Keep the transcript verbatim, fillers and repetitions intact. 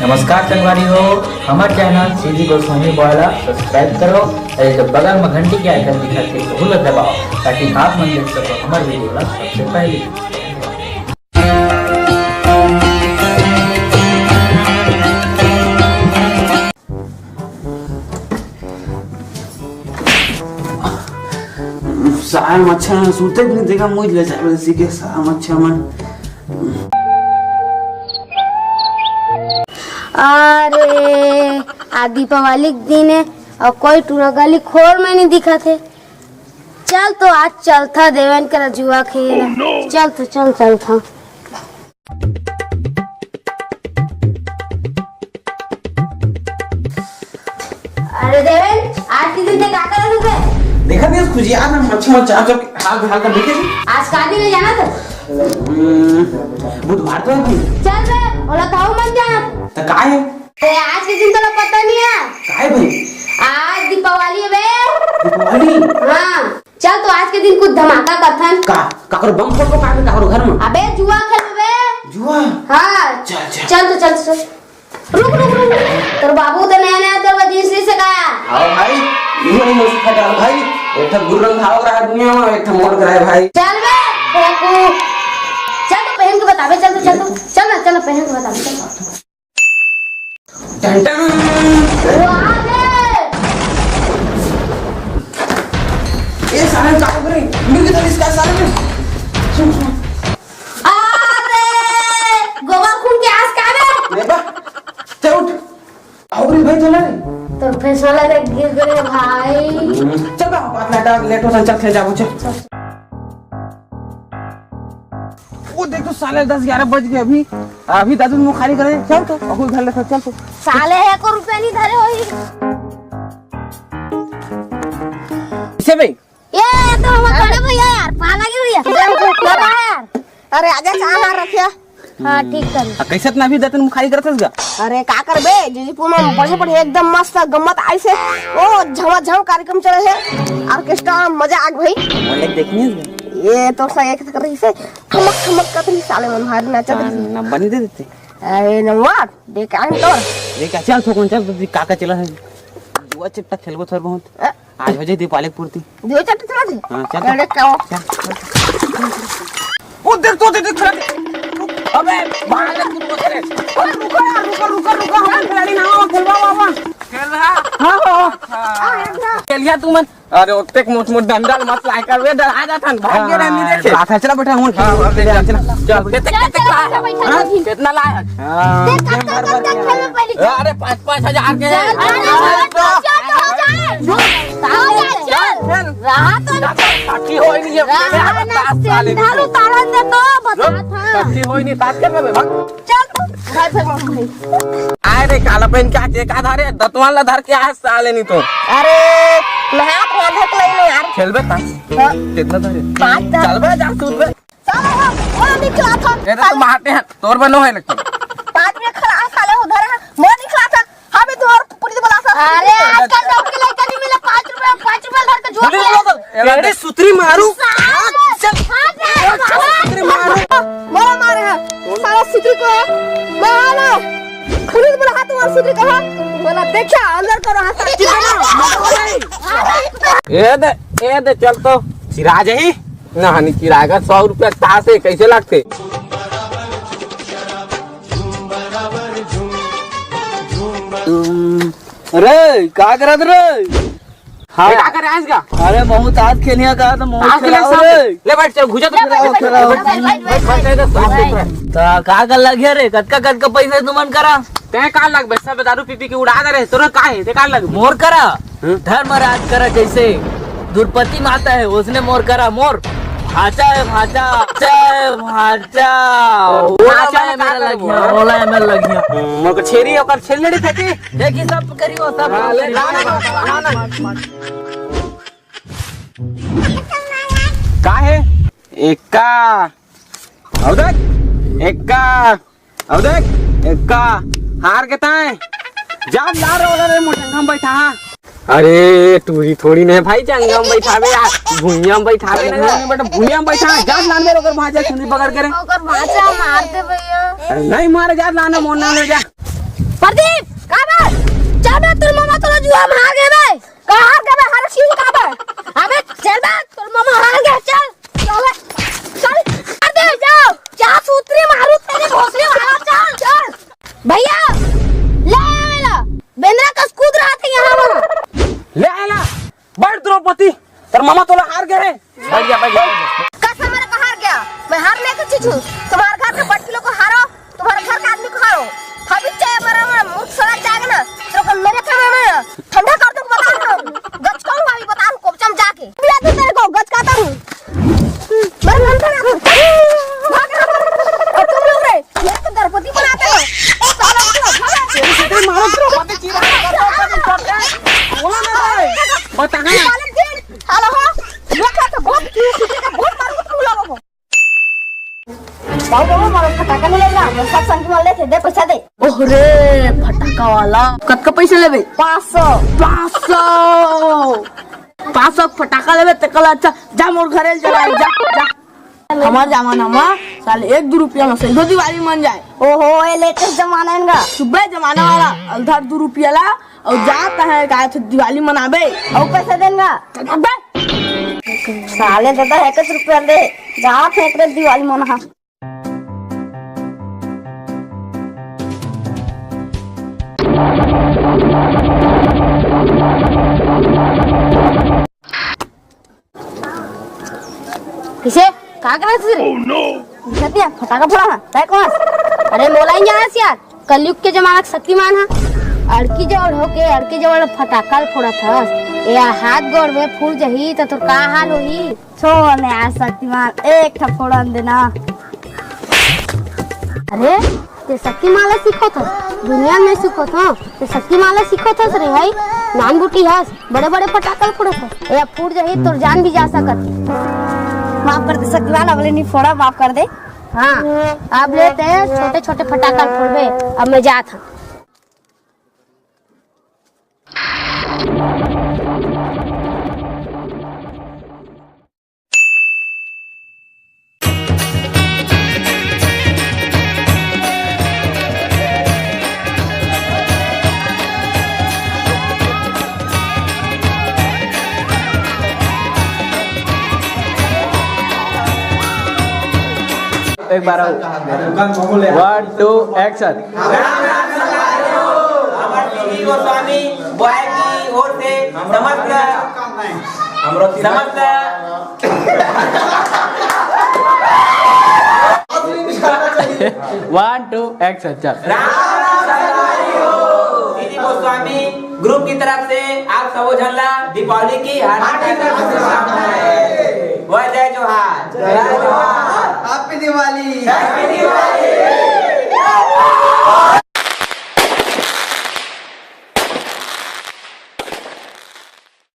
नमस्कार संगवारी हो, हमर चैनल सीजी गोस्वामी बॉय ला सब्सक्राइब करो और एक बगल में घंटी के आइकन दिखत हे, ओहू ला दबाओ, ताकि आप मन देख सको हमर वीडियो ला सबसे पहले। सारा मच्छर मन सुते भी नहीं देगा, मुझ ले जावे सीखे सारा मच्छर मन। अरे, आज दीपावली के दिन हे अउ कोई टूरा गली खोर में नहीं दिखत हे। चल तो आज चलथा देवेन करा जुआ खेल। चल तो चल, चलथा। अरे देवेन, आज के दिन ते का करत हस बे? देखत नहीं खुजियात हस मच्छर मन चाप चाप के हाल बेहाल कर देखे। आज का दिन हे जाना तो? हम्म, बुधवार तो हे भाई। चल बे, ओला ताऊ मन जाना। त का हे? ते आज के दिन तोला पता नहीं हे? का हे भाई? आज दीपावली हे बे। दीपावली? हाँ। चल तो आज के दिन कुछ धमाका करथन। का? काकर बम फोड़बो का बे, काकर घर में? अबे जुआ खेलबे। जुआ? हाँ। चल, चल। चल तो, चल तो, चल। रुक, रुक, रुक। तोर बाबू तो नया नया तोर बर जींस नहीं सकाया। हाँ भाई, ये नहीं मुझे फटा भाई। एक ठो गुरु रंग धाव रहा दुनिया में, एक ठो मोर कराए भाई। चल बे, बेवकूफ। चल तो पहन के बताबे, चल तो, चल तो। चल ना, चल ना, पहन के बताबे, चल। टन टन। वाह रे! ए साले का हो गए? मिल के तो इसका साले में। सुन, सुन। अरे! गोबर खून के आस का बे? ले बा। चल उठ। आओ रे भाई, चला रे। तोर फेस वाला देख गिर गए भाई। चल बा, बात लेटा, लेटो सन, चल, खेल जाबो, चल। वो देख तो साले दस ग्यारह बज गए अभी, अभी दादू मुखारी करे, चल तो, अकुल धर ले, चल तो। साले एको रुपया नहीं धरे होही। इसे भाई? ये तो हमर बड़े भैया यार, पाला के भैया। बाबा यार। अरे आजा, चाह ला रखिया। हाँ, ठीक कर। आ, कैसे इतना भी दतन मुखारी करत हस गा? अरे का करबे, जीजीपुर में बढ़िया बढ़िया एकदम मस्त गम्मत आइसे। ओ झमाझम कार्यक्रम चले हे, ऑर्केस्ट्रा मजा आग भाई। बोले देखनी है? ये तो सा एक कर रही से, ठमक ठमक कर रही साले मन भारी नाचत रही। ना बनी दे देते। अरे नंबर बेकार तो। ये क्या चल थोकन चल, तू का का चला है? जुआ चिट्टा खेलबो थोर बहुत। अ? आज हो जाए दीपावली की पूर्ति। दो चार टुकड़ा दे। हाँ, चल। अरे, क्या? चल। ओ, देख तो, देख, देख, खड़ा दे। अबे, बाहर ले, तू तो करे। अरे, रुको यार, रुको, रुको, रुको, हम खिलाड़ी ना हो, खेलवा, वाह, वाह। खेल रहा? हाँ, हाँ, हाँ। हाँ, हाँ। खेलिया तू मन। अरे, ओतेक मोट मोट डंडा मत लाए कर, वे डरा जात हन, भाग गे रहनी देखे। हाँ, चला बेटा, हम हाँ, हाँ, खेल, चल। चला। चल, देख, देख, देख, चल, चल, हाँ? चल, चल। कितना लाए? हाँ, देख, देख, देख, देख, देख, खेल में पहली। अरे, पाँच पाँच हजार के। चल, चल, चल, चल, चल, चल। चल, चल, चल। रहा तो नहीं। साठी होई नहीं है। रहा ना, साले सेंधा उतारन दे तो, बता था। साठी होई नहीं, साथ कर ले, भाग। चल तो, भाई, भाई, भाई। आए रे, काला पहन के आके का धारे? दतवान ला धर के आए साले नहीं तो। अरे, मैं हाथ में धक नहीं, नहीं यार। खेलबे ता? हाँ। कितना धारे? पाँच धारे। चल बे, जा सूत बे। साला हो, वो निकला था। ये तो साले। मारते हैं, तोर बनो है लगता। पाँच मिनट खड़ा है साले उधर है, वो निकला था। हाँ, मैं तुम्हारे पुलिस बुला था। अरे, आजकल गाँव के लड़का नहीं मिला, पाँच रुपया, पाँच रुपया धर के जोर पुलिस दिया। बुला था। अरे, सुतरी मारू। साले, चल। हाँ, चल, सुतरी मारू। मारा मारे है। साला सुतरी को मारा। पुलिस बुला था तुम्हारे सुतरी को, हाँ? बोला, देखा, अंदर करो, हाँ, साला। ए दे, ए दे, चल तो। सिराज ही? ना, नहीं सिराज, सौ रुपया तास है, कैसे लगते? अरे, का करत रे? हाँ। ए, का करे आज का? अरे, महूँ तास खेलिया का, तो महूँ तास खेले खेलाओ सब। रे। ले बैठ, चल, घुसा तो। ले, बैठ, बैठ, खेलाओ, बैठ, बैठ, खेलाओ। बैठ, बैठ, बैठ, बैठ, बैठ, बैठ। तो का कर लगिया रे? कतका, कतका पैसा तुमन करा? तैं का लगबे? सब दारू पी पी के उड़ा दे रहे, तोरा का है? तैं का लगबे? मोर करा? हम्म। धर्मराज करा जैसे द्रौपदी माता है, उसने मोर करा, मोर भांचा है, भांचा, भांचा है, भांचा। ओला भांचा मैं ला का मेरा करबो? लगिया, ओला मैं लगिया। हम्म, मोर को छेरी, ओकर छेरी लड़ी फेंकी। देखी सब करियो, सब हाँ, ले, करियो। ला ना, ला ना। का है? एक्का। अब देख, एक्का। अब देख, एक्का। हार के ताए। जा ला रे, ओला रे, मोटंगा में बैठा हा। अरे, टूरी थोड़ी नहीं भाई, जंगा में बैठाबे यार, भुइयां में बैठाबे ना। नहीं, बेटा, भुइयां में बैठा, जा लान मेरे ओकर भांचा सुनी पकड़ के रे। ओकर भांचा मार दे भैया। अरे, नहीं मारे, जा लान, मोर नाम ले जा। प्रदीप, का बा? चल बे, तोर मामा तोला जुआ में हार गे बे। का हार गे बे? हार छीन का बे? अबे चल बे, तोर मामा हार गे, चल। चल बे, चल। अरे जाओ, क्या सूत्री मारू तेरे भोसड़ी वाला, चल, चल। भैया, ले आवेला। बेंदरा कस कूद रहा था यहाँ वहाँ। ले आला, बैठ द्रौपदी, तोर मामा तोला हार गे हे। बैठ जा, बैठ जा, बैठ जा। कस हमारे को हार गया? मैं हारने की चीज हूँ? तुम्हारे घर के बच्ची लोग को हारो, तुम्हारे घर के आदमी को हारो। अभी चाहे मरा मरा मूर्ख सड़ा जाएगा ना, तो मेरे कमरे में ठंडा कर दूँ, बता रहा हूँ। गचकाऊंगा अभी, बता रहा हूँ, कोपचम जाके। भी आती तेरे को, गचकाता हूँ। मेरे मन पर भाग रहा हूँ। और तुम लोग रे, मेरे को द्रौपदी बनाते हो। साला, साला, साला। तेरी सीटी मारो, द्रौपदी चीरा, द्रौपदी चीरा। बोला ना भाई, बता ना। साले, साला हो, ये क्या तो बहुत, ये सीटी का बहुत मारूंगा तुम लोगों को। बाबू, बाबू, मारो फटाका नहीं लेना, मैं सब संग में लेके दे, पैसा दे। ओह रे, फटाका वाला, कतका पैसा लेबे? पाँच सौ। पाँच सौ। पाँच सौ फटाका लेबे, तेकर ले अच्छा जा मोर घरे चला, जा, जा। हमार जमाना में साले एक दो रुपया में सही दिवाली मन जाए। ओहो, ये लेटेस्ट जमाना है इनका। सुबह जमाना वाला, उधार दो रुपया ला, अउ जात हे का तो दिवाली मनाबे। अउ पैसा देन गा। अबे। साले दादा, एक रुपया दे, जात हे एकरे दिवाली मना। किसे? का करत हस रे? दिखत नहीं है, फटाका फोड़ा है, तय कौन? अरे मोला ही जाना यार, कलयुग के जमाना के शक्तिमान है। अड़की जवड़ होके, अड़की जवड़ फटाका ल फोड़त हस। ए हाथ गोड़ में फूट जही, त तोर का हाल होही? छोड़ ने यार शक्तिमान, एक ठा फोड़न देना। अरे, ते शक्तिमान ला सीखत हस, दुनिया में सीखत हस, ते शक्तिमान ला सीखत हस रे भाई, नान बुटी हस, बड़े बड़े फटाका फोड़त हस, ए फूट जाही तोर जान भी जा सकत। माफ कर दे शक्तिमान, अब ले नहीं फोड़ा, माफ कर दे। हाँ, अब ले ते छोटे छोटे फटाका फोड़बे, अब मैं जात हूँ। एक बार और। One, two, action। हमर टीवी गोस्वामी बॉय की ओर से समस्त, समस्त One, two, action, चल। राम राम संगवारी हो। टीवी गोस्वामी ग्रुप की तरफ से आप सबो झन ला दीपावली की हार्दिक हार्दिक शुभकामनाएं। वाह, जय जोहार। जय जोहार। Happy Diwali। Happy Diwali।